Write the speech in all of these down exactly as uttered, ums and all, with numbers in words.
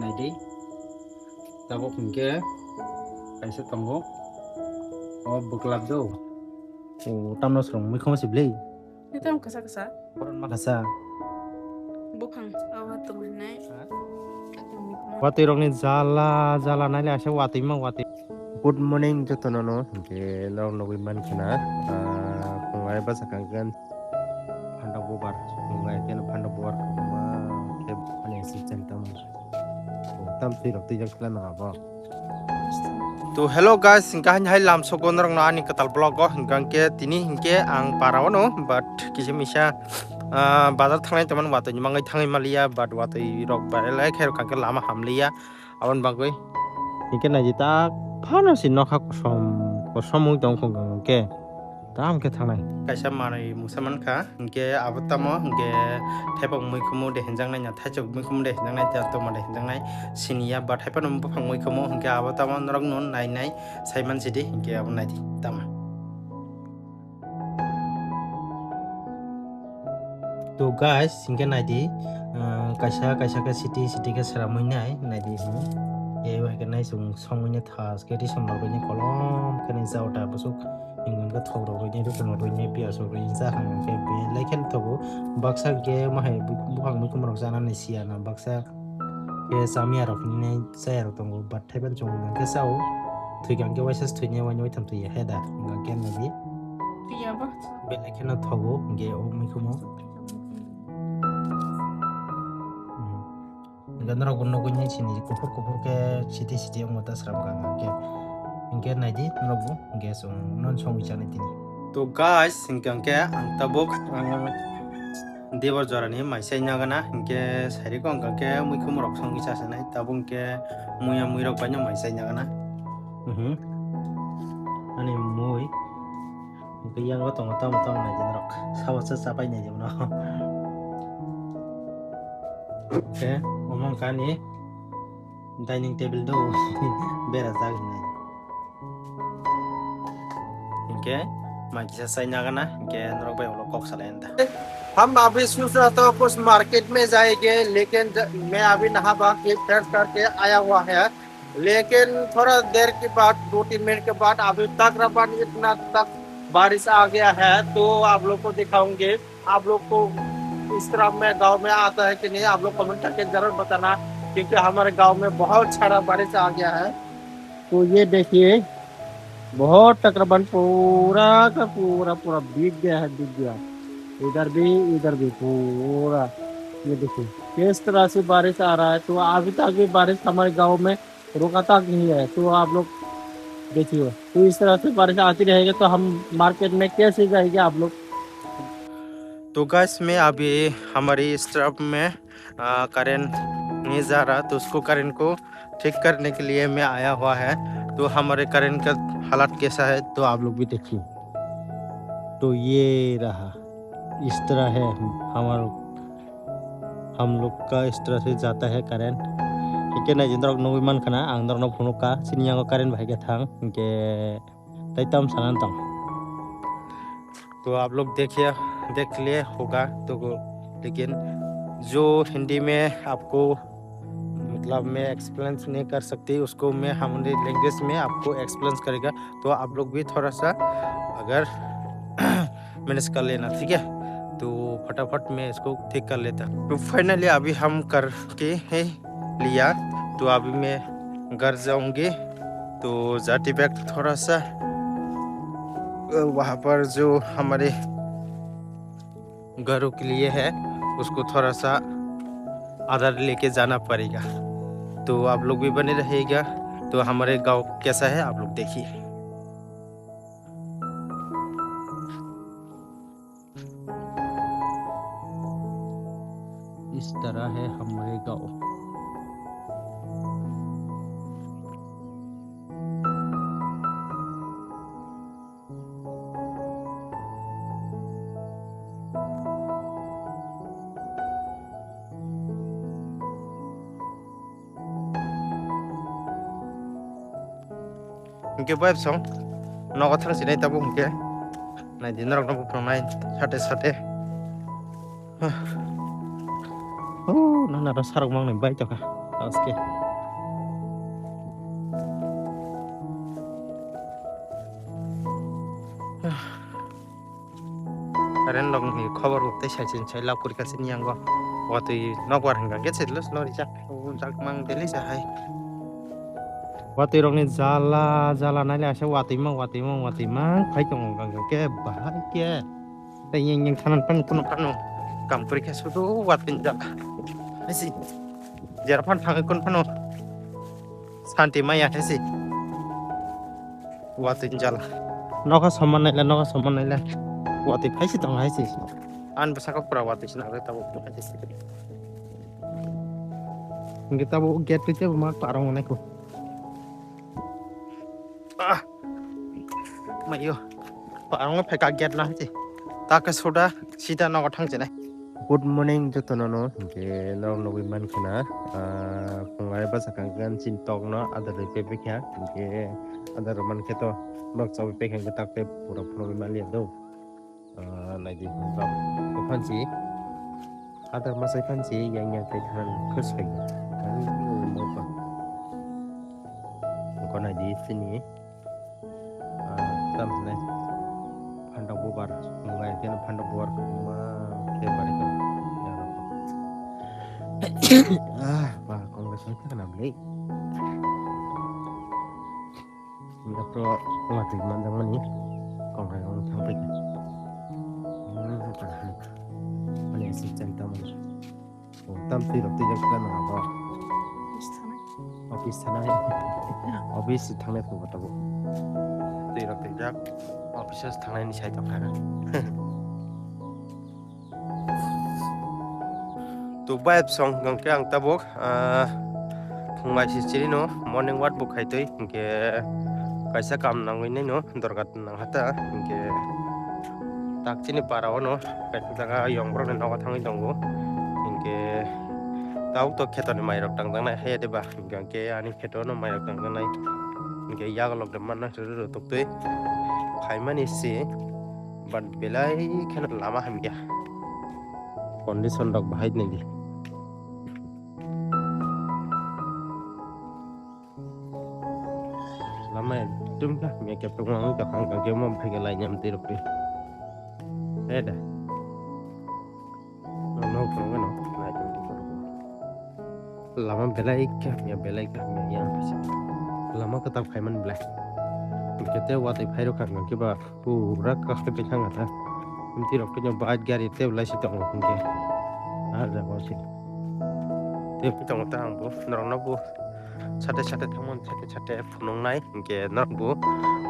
Naidi. Tabuk hinkhe kaisa tongo. O bwklap do. O tamno swrwng mui khoma siblei. Ni tamo kasa kasa. Koron ma kasa. Buphang awa tongmani. Ha? Watwi rokni jala jala naile asa watwi ma watwi. Good morning jotono no, hinkhe norok nugwi mankha na, ah, phungai bwsa kangkhe phantok bubar, phungai khe phantok bubar kwbangma khe ani assistant tamo. Tam twi rok twi jak khlai no abo. To hello guys, hinkhe haini hai lam sogo norok no ani kwtal vlog o, hinkhe tini hinkhe ang para o no, but kisa misa, ah, bazar thangnai tongmani watwi ni mangwi thangwi maliya, but watwi rok bai lai khe kangkhe lama hamliya. Aboni bagwi hinkhe naidi tak phano se nokha kosom kosom wng tong khong hinkhe tamo khe thangnai. Kaisa manwi mungsa mankha hinkhe abo tamo hinkhe thaiphok muikhumu de hinjaknai na thaichuk muikhumu de hinjaknai tei tongma de hinjaknai siniya ba thaiphano buphang muikhumu hinkhe abo tamo norokno nainai saiman sidi hinkhe abo naidi tamo. To guys, hinkhe naidi, ah, kaisa kaisa khe city city khe seramwi nai naidi, hmm. Tei bai khe nai chwng songwi nai thas khe ri somrok bai nai kolom khe nai jao ta bwswk hinkhon khe thok rok bai nai rukung rok bai nai piyas rok bai nai ja hang khe belai khe thogo. Baksa khe ma hai bu-, buphang muikhum rok janani siya na baksa khe chamya rok hinwi nai chaya rok tongo, but thaiphano chwng hwnkhe chao. Thwikha hwnkhe waisa se thwinai waini waitham thwiya he da, hwnkhe naidi. Thwiya bo. Belai kheno thogo hwnkhe o muikhumo. Hmm. Hwnkhe norok bo nugwi nai sini kuphur kuphur khe siti siti wngma ta sram kha hwnkhe. Hwnkhe naidi norok bo hwnkhe chwng non songwi chanai tini. To guys, hwnkhe hwnkhe ang tabuk, ah, Debor jorani mai chai nagana, hinkhe sairiko hwnkha khe muikhum rok songwi chasanai, tabuk hinkhe muya muirok baino mai chai nagana. Mhm. Ani mui. Hinkhe yango tongo tamo tamo naidi norok. Sabo se chapai naidi bono. Hinkhe omo hwnkha ani dining table do berajak hinwi. Hinkhe mai kisa chai nagana, hinkhe norok bai ulo kok salai anda. हम अभी सोच रहा था कुछ मार्केट में जाएंगे, लेकिन ज-, मैं अभी नहा बहा के फ्रेश करके आया हुआ है, लेकिन थोड़ा देर के बाद, दो तीन मिनट के बाद अभी तकरीबन इतना तक बारिश आ गया है, तो आप लोग को दिखाऊंगे। आप लोग को इस तरह में गांव में आता है कि नहीं, आप लोग कमेंट करके जरूर बताना, क्योंकि हमारे गांव में बहुत सारा बारिश आ गया है। तो ये देखिए, बहुत तकरीबन पूरा का पूरा, पूरा भीग गया है, भीग गया। इधर भी, इधर भी पूरा। ये देखिए, किस तरह से बारिश आ रहा है। तो अभी तक भी बारिश हमारे गांव में रुका तक नहीं है। तो आप लोग देखिए, तो इस तरह से बारिश आती रहेगी, तो हम मार्केट में कैसे जाएंगे आप लोग? तो गाइस, मैं अभी हमारी स्ट्रप में, आ, करंट नहीं जा रहा, तो उसको, करंट को ठीक करने के लिए मैं आया हुआ है। तो हमारे करंट का हालत कैसा है, तो आप लोग भी देखिए। तो ये रहा, इस तरह है हमारा, हम लोग का इस तरह से जाता है current. Hinkhe naidi norok nugwi mankha na, ang norokno phunukha, chini yango current bahai khe thang, hinkhe tei tam sana tong. तो आप लोग देखिए, देख लिए होगा, तो लेकिन जो हिंदी में आपको, मतलब, मैं एक्सप्लेन नहीं कर सकती, उसको मैं हमारी लैंग्वेज में आपको एक्सप्लेन करेगा। तो आप लोग भी थोड़ा सा अगर मैनेज कर लेना, ठीक है? तो फटाफट मैं इसको ठीक कर लेता। तो फाइनली अभी हम करके हैं लिया, तो अभी मैं घर जाऊंगी। तो जाते वक्त थोड़ा सा, अ, वहाँ पर जो हमारे घरों के लिए है, उसको थोड़ा सा आदर लेके जाना पड़ेगा। तो आप लोग भी बने रहिएगा। तो हमारे गांव कैसा है, आप लोग देखिए। इस तरह है हमारे गांव। Hingke bai bosong nogo thang sinai tabuk hingke nai di norok no buphang nai sate sate. Oh, nana ro sarok mang nai bai tokha. Aske. Current rok ni khobor bo tei sai chin sai lab kuri kha chini yango. Watwi nokbar hwnka khe se lus no rijak. O jak mang teli sa hai. Watwi rok ni jala jala nai le asa watwi mang watwi mang watwi mang khai tongo hwnka khe bahai khe. Tei yang yang thanan pan kuno kano kam kuri khe sudu watwi jak. Hai si. Jera phan thangwi kun phano santi maya hai si. Watwi jala. Nokha soman naila, nokha soman naila. Watwi phaisi tong hai si. An bwsakha pura watwi sina tabo hai si. Hingke tabo gate twi tebo ma parong nai ko. Ah. Mayo. Parong phai ka gate na hai si. Ta ka soda sida nogo thang chenai. Good morning jotono no, hingke norok nugwi mankha na, ah, phungai bwsakang gan chin tok no adar rwi pepekha, hingke adar rw mankhe to norok chawi pekha hingke tak tei pura phunugwi manliya do. Ah, naidi hwnkham, tei phansi adar masai phansi yang yang tei than khwsai. Ang nugwi mankha. Oko naidi sini. Ah, tam hinai. Phantok bubar, mungai keno phantok bubar, ma khe bari khe. Ah, ba, kong bai song thang na bli. Ini pro, ma tui manjang mani, kong hai kong thang bai. Hmm, mani si chan tam. Tam twi rok twi jak khe nang abo. Office thanai. Office thangnai. Office thangnai phubo tabuk. Twi rok twi jak. Office thangnai ni sai tongkha. To vibe song hwnkhe ang tabuk, ah, phung bai si chiri no morning walk bo khai twi hwnkhe kaisa kam nangwi nai no dorkar nang hata hwnkhe tak chini para o no kaisa jaga yong borok ni nogo thangwi tongo hwnkhe tabuk to kheto ni mai rok tang jaknai haiya de ba hwnkhe ani kheto no mai rok tang jaknai hwnkhe yago lok de manna suru rw tok twi khaimani si but belai kheno lama hamya condition rok bahai nai di. Lama ekdom khe hamya khe tongma wngwi tongkha, hwnkhe omo bhai khe lainani twi rwphi. He da. Nok tongo no, naitong tong khe. Lama belai khe hamya, belai khe hamya yang phaisa. Lama kwtal khaimani belai. Hwnkhe tei watwi phai rwkha hwnkhe ba. Pura kaham khe thang kha ta. Twi rok phano bike gari tei belai se tongo hwnkhe. Ah, jaga o se. Tei tongo ta ang bo norok no bo sate sate thangmani sate sate phunuknai hwnkhe norok bo,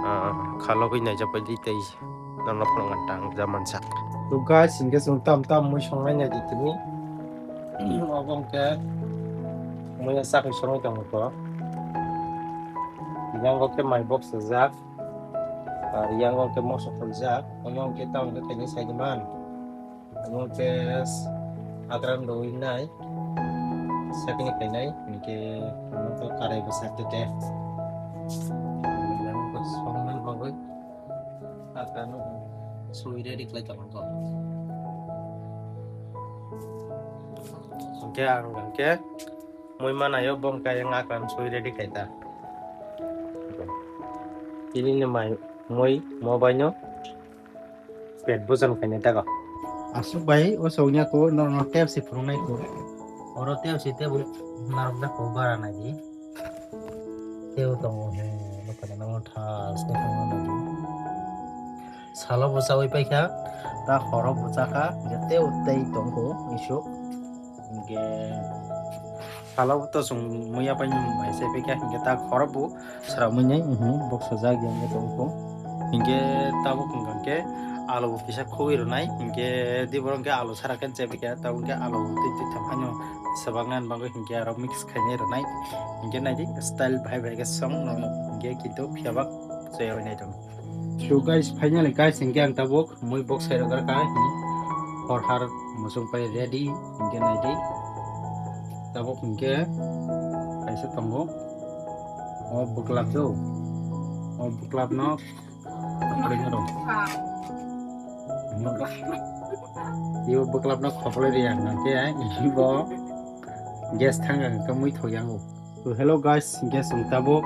ah, khalogwi naijak bai di tei norok no phunukna tang ja mansa. To guys, hwnkhe chwng tam tam mui songnai nai di tini. Obo hwnkhe mui ya sakni songwi tongo to. Yang bo khe mai box rijak. Ar yang o khe moso kholjak, omo khe tamo khe kaini saiman. Omo khe s-, adram rwi nai, sakni kainai, hwnkhe omo khe karai bwsa tete. Yang o khe songman bagwi, adram sui ready khlai tongkha. Hwnkhe ang hwnkhe mui manayo bongkai yang akran sui ready khaita. Tini ni mai mui mobile no pet bojan khainai dago. Aswk bai o songya ko norok no tep si phunuknai ko. Oro tep si tebo narwk da ko bara nai di. Tebo tongo he, nokha no thas khe thangma nai di. Salo bo chawi paikha, ta horo bo chakha, hwnkhe tei tei tongkho isuk. Hwnkhe salo bo to chwng muya pai mai chai paikha, hwnkhe ta horo bo sramwi nai, mhm, boksajak yang tongkho. Hwnkhe tabuk hwnkhe alu bo kisa khogwi rwnai, hwnkhe di borok hwnkhe alu sara khe chai paikha, tabuk hwnkhe alu twi twi thang phano swbaknani bagwi hwnkhe aro mix khainai rwnai. Hwnkhe naidi style bhai bhai khe song nokno hwnkhe kintu phiyabak chaya bai nai tongo. So guys, finally guys, hwnkhe ang tabuk mui box sai rwkha kha hini hor har muchung pai ready hwnkhe naidi. Tabuk hwnkhe kaisa tongo. O bwklap do. O bwklap no khopolai no rw. Ibo bwklap no khopolai rw ya hwnkhe ibo Gas thang ang ka mui thok yang o. To hello guys, gas ang tabuk,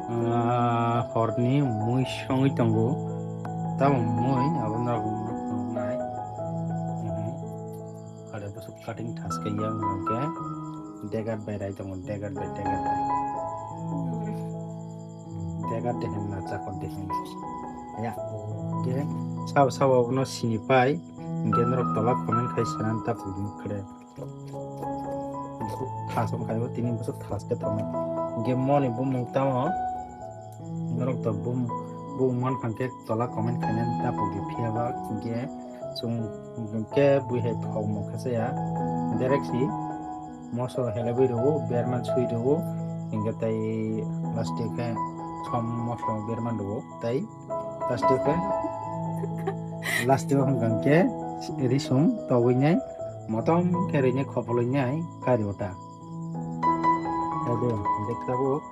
ah, horni mui songwi tongo. Tabuk mui abo norok nai. Mhm. Ada busuk cutting task yang ke degat bai rai tongo, degat bai, degat bai. Degat dehen na chakot dehen. Ya, ke sabo sabo no sini pai, ke norok tola comment khai sanan ta pudin kre. Thas wng khaio tini bwswk thas khe tongo. Hwnkhe moni bumung tamo norok to bum bumung man phang khe tola comment khainani ta pogwi phiya ba hwnkhe chwng hwnkhe bui hai thok mokhe chaya direct si moso helebwi rwo berman swi rwo hwnkhe tei last o khe som moso berman rwo tei last o khe last o hwnkhe risum togwi nai motom khe rwi nai khopolwi nai kari ota. Ado, hwnkhe tabuk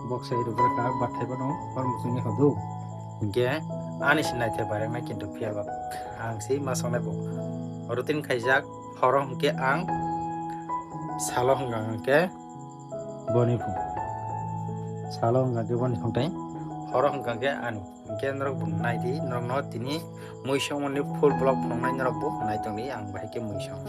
boksa rwgwra kha bathai bono hor muchungni hodu. Hwnkhe ani se naithai bairoknai kintu phiya ba ang se ma songnai bo. Routine khaijak horo hwnkhe ang salo hwnkha hwnkhe boni phung. Salo hwnkha hwnkhe boni phung tei horo hwnkha hwnkhe ani. Hwnkhe norok bo naidi, norokno tini mui songmani full vlog phunuknai norok bo naitongdi ang bahai khe mui song.